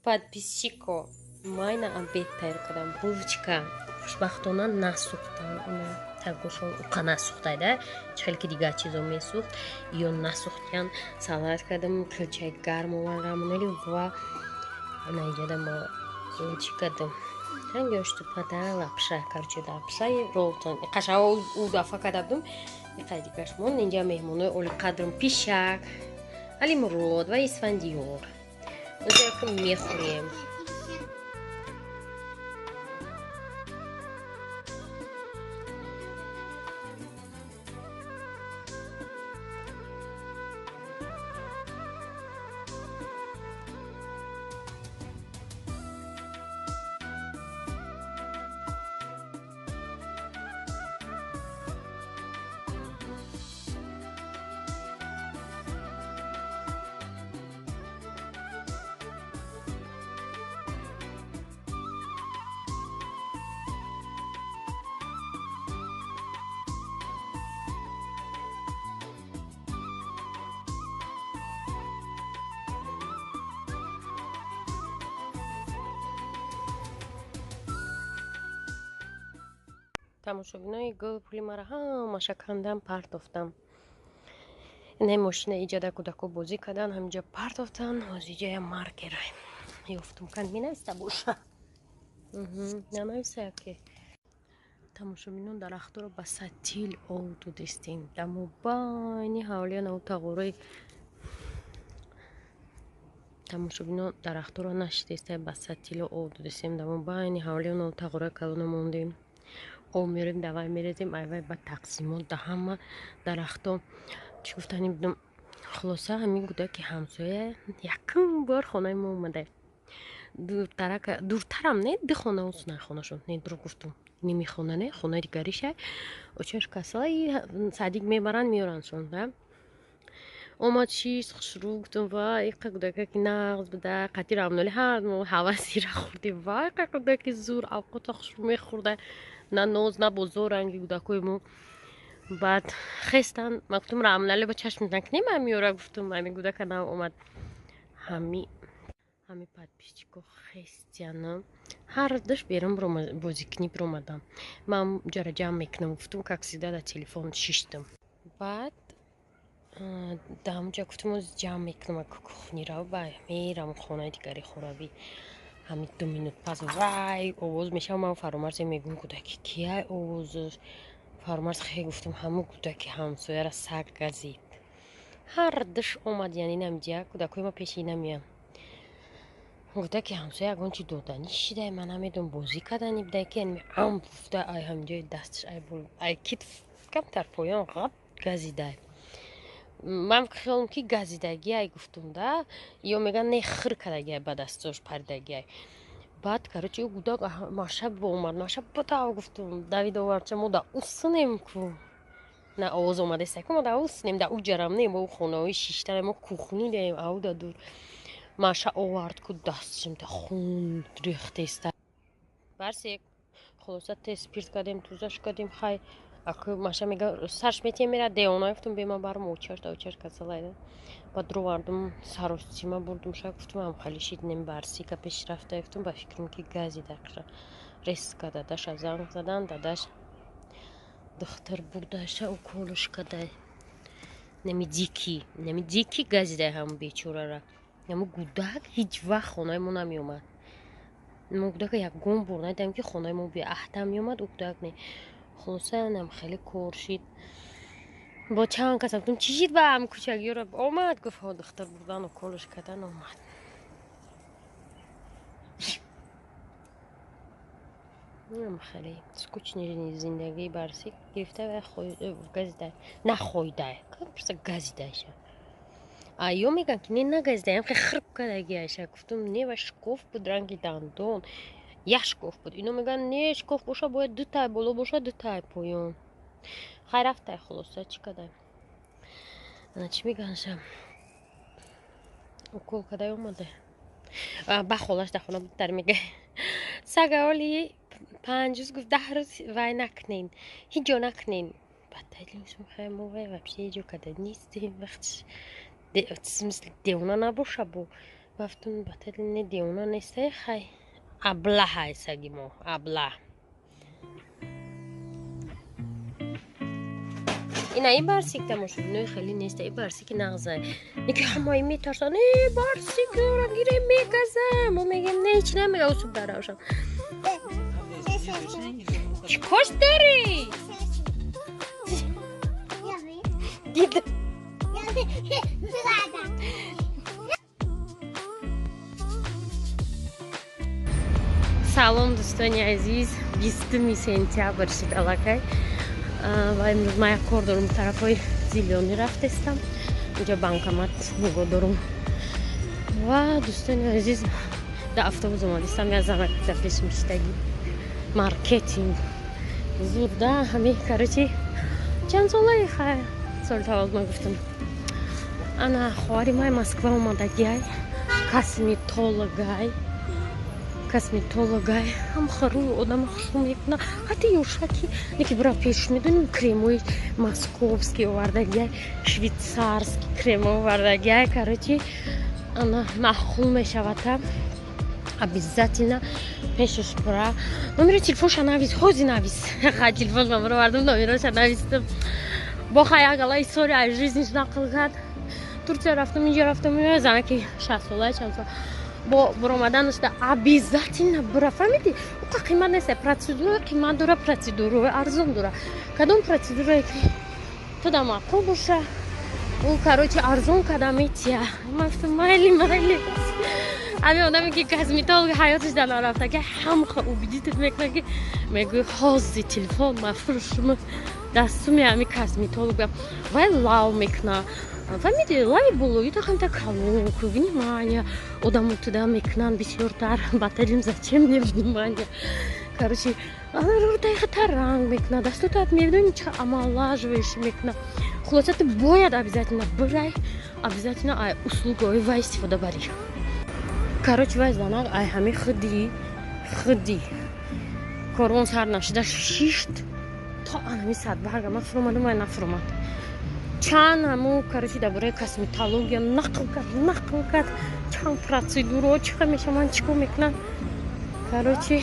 Подписчико, майна обед тайёр кардам. Булочка хушбахтона насӯхтам, ина тагошон уқа насӯхтайда, чӣ хеле ки дигар чизо месӯхт, ё насӯхтиян. Салат кардам, килчаи гарм овардам ва наиҷада ма чӣ кардам? Гӯштупада лапша, короче, лапшаи ролтон қаша у дафа карда будум, иқай дигаш монд. Инҷа меҳмонои олиқадрм: Пишак, Алимурод ва Исфандиёр. Инҷа мехӯрем. Тамошобинои гул, пули мара ҳамаша кандам, партофтам. Инаи мошина иҷада кӯдако бозӣ кардан, ҳаминҷа партофтан. Ҳозиҷа я маркера ёфтум, канд менависта боша, нанависа яке. Тамошобинон, дарахтро ба сатил ов додистем дар мобайни ҳавлия наву тағораи. Тамошобинон, дарахтро нашидеста, ба сатило ов додистем дар мобайни ҳавлия наву тағораи калона мондем. Об мерем, давай мерезем, айвай ба тақсимот да ҳама дарахто. Чӣ гуфтани будам? Хулоса, ҳамин кӯдаки ҳамсоя якум бор хонаи мо омада. Дуртарам не, ду хона усна хонашон не, дур гуфтум, ними хона не, хонаи дигариша. Очаш касала, садик мебаранд, меёрандшон да. Омад, шист, хушрӯ. Гуфтум: вай, иқа кӯдака ки нағз буда, қати рамноли ҳар мо ҳавасира хӯрдем. Вай, иқа кӯдаки зур авқота хушрӯ мехӯрда, на ноз, на бозор, ранги кӯдакои мо. Баъд хестан, ма гуфтум: рамнали, ба чашм накунем ҳамиёра. Гуфтум, ҳами кӯдака нав омад. Ҳами подписчико хестияна, ҳар душ берун бозикунӣ биромадам. Ман ҷара ҷамъ мекунам, гуфтум, как всегда дар телефон шиштам. Баъд дар ҳамҷа гуфтум, оз ҷамъ мекунам кухнира, ба мерам хонаи дигари хоравӣ. Ҳами 2 минут пас вай овоз мешавам. Ман Фаромарзе мегӯм: кӯдаки кияй овозаш? Фаромарз хе, гуфтум, ҳамун кӯдаки ҳамсояра саг газид. Ҳар душ омад, яъне намдия кӯдакои ма пеши намеян. Кӯдаки ҳамсоя ягон чи додани шидай, ман намедонам, бозӣ кардани будай, ки ам гуфта, ай ҳамҷои дасташ, ай ай китф камтар поён ғаб газидай. Ман хиёлам ки газидагиай, гуфтум да, ё меган не, хир кардагиай, ба дастош паридагиай. Баъд, короче, ӯ гудак маша омад, маша бутав, гуфтум, давид овардча. Мо да уснем ку, на овоз омадеста ку, мо да уснем, да уҷарам не, мо хонаҳои шиштана, мо кухни даем, ау да дур. Маша овард ку, дастшимта хун рехтеста. Барсек, хулоса, тез спирт кардем, тузаш кардем. Хай, аку маша мега, сарш метием, мера деона. Гуфтум, бема барм, очаш да очаш касалайда. Баъд ровардум, саросима бурдум ша, гуфтум, ам хали шиднем. Барсика пеш рафта, гуфтум, ба фикрам ки гази дақша резка. Дадаша занг задан, дадаш духтар бурдаша, уколуш кадай. Нами дикий, нами дикий газидай ҳам бечорара. Ҳаму гудак ҳеҷ вақт хонаи мо намеомад. Мо гудака ягон бор надидам, ки хонаи мо беаҳдам меомад, ӯ гудак не. Хулоса, нам хеле кор шид. Бо чанд каса гуфтум, чӣ шид ба ҳам кӯчагиёро? Омад, гуфт, ҳо, духтар бурдан, уколуш кардан, омад. Хеле скучный зиндагии Барсик гирифта ва газида, нахоида, просто газидаша. А ё мегӯянд, ки не, нагазида, хе хирб кардагиаша. Гуфтум, не, ва шкоф буд, ранги дандон як шкоф буд. Ино мегӯянд, не, шкоф боша, бояд дутай боло боша, дутай поён. Хай, рафтай. Хулоса, чӣ кадай, чӣ мегаша, укол кадай, омада ба холаш дар хона буд. Дар мега, сага оли 5 рӯз, гуфт, 10 рӯз вай накунен, ҳеҷ ҷо накунен. Баъд мо вай вообще ҳеҷ ҷо када нестем. Вақтш смысле девона набоша, бо Бафтум батали не девона нестай, хай аблаҳай саги мо, аблаҳ. Ина ин барсик тамошобинои хеле неста, ин барсики нағзай. Неки ҳамаи метарсан, э барсик гире мегаза. Мо мегем не, ҳеч намега, усуб даравшам. Чӣ кош дорӣ? Дидам. Салом, дӯстони азиз, 20 сентябр шуд аллакай. Ва имрӯз ман як кор дорум, тарафҳои Зилёнӣ рафтестам. Инҷо банкомат нигоҳ дорум. Ва дӯстони азиз, дар автобус омадистам, як занак дар пешим шиштагӣ. Маркетинг зурда ҳами, короче, чанд солаи хай соли таваллуд ман гуфтам. Ана хоҳари май Москва омадагиай, косметологай. Косметологай, ҳам харӯи одама хушрӯ мекуна, ҳатто ёшаки неки бира пеш медоним, кремои московский овардагиай, швейцарский кремо овардагиай, короче, ана маъқул мешавад, обязательно пешаш бура. Номери телефонша навис, ҳози навис. Ха, телефон ма бировардам, номероша навистам. Бо хай агала история аз жизниш нақл кард. Турция рафтам, инҷо рафтам, занаки 60 сола, чанд сола. Бо буромаданаш да обязательно бура, фаҳмидӣ? Уқа қимат нест, процедура қимат дора, процедураи арзон дора. Кадом процедурае ки ту да маъқул боша, ӯ, короче, арзон када метия. Ман гуфтам майли, майли. Ҳамин одаме ки косметолог ҳаёташ дар нарафта, ки ҳамха убедить мекунад, ки мегӯи ҳози телефон ма фурӯшум дастуми ҳами косметолог вай лав мекуна. Фаҳмиди, лави болои тахамта калонку, внимание одамо туда мекунанд бисёртар. Баталим зачем мне внимание? Короче, рӯтайхата ранг мекуна, дастотат медони ча омолаживающий мекуна. Хулоса, ту бояд обязательно бирай, обязательно ай услугаҳои вай истифода барӣ. Короче, вай занак ай ҳами худи корвон сар нашида шишт то анами садбарга ман фуромадам, вай нафуромад. Чанд ҳаму, короче, дар бораи косметология нақл кард, нақл кард, чанд процедураҳо чӣ хел мешаванд, чӣ кор мекунанд. Короче,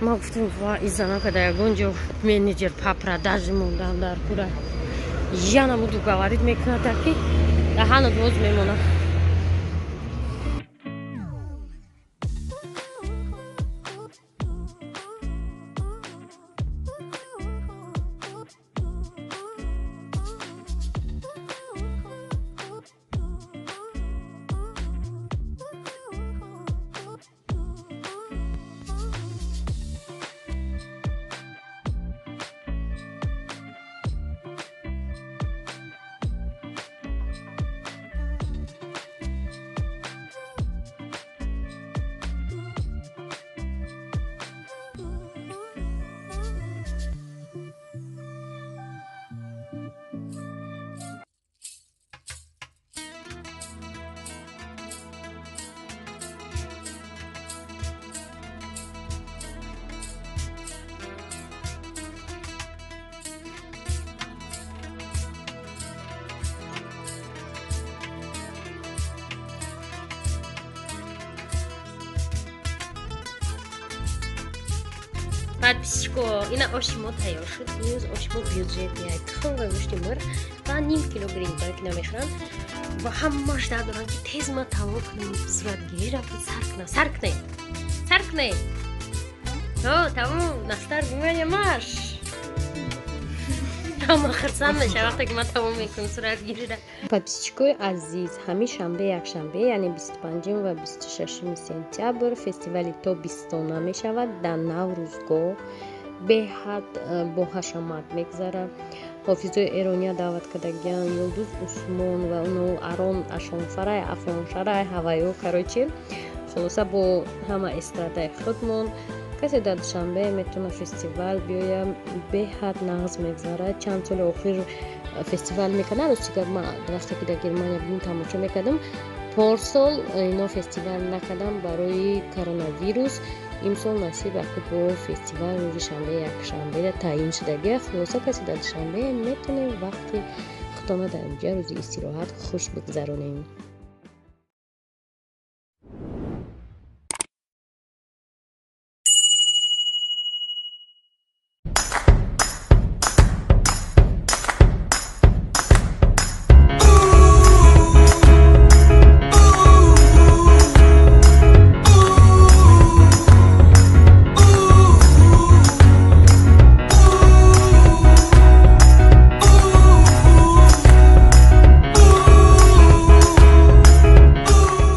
ман гуфтам ва ин занака дар ягон ҷо менеҷер по продаже мондан дар кура. Янамуду говорит мекунад, ки даҳанат боз мемонад. Подписчико, ина оши мо тайёр шуд. Имрӯз оши мо бюджетный, тухм ва гӯшти мурғ ва ним кило гринҷ ки намехӯранд ва ҳамаш дар доранд, ки тез ма тамом кунам, суратгирӣ рафт, сар кунам, сар кунем, сар кунем. О, тамом, настар внимание марш. Ҳама хурсанд мешавад вақте ки ман тамом мекунам суратгириро. Подписчикои азиз, ҳамин шанбе, якшанбе, яъне 25 ва 26 сентябр фестивали тобистона мешавад дар Наврӯзгоҳ. Беҳад бо ҳашамат мегузарад. Ҳофизои эрония даъват кардагиянд, Юлдуз Усмон ва уно Арон Ашонфарай, Афоншарай, ҳавайо, короче, хулоса бо ҳама эстрадаи худмон. Касе дар Душанбе метавонад фестивал биёя, беҳад нағз мегузарад. Чанд соли охир фестивал мекардам, рости гап ман вақте ки дар Германия будем тамошо мекардам. Порсол ино фестивал накардам барои коронавирус. Имсол насиб аку бо фестивал рӯзи шанбе, якшанбеда таъин шудагия. Хулоса, касе дар Душанбе метавонем вақти худтона дар инҷа рӯзи истироҳат хуш бигзаронем.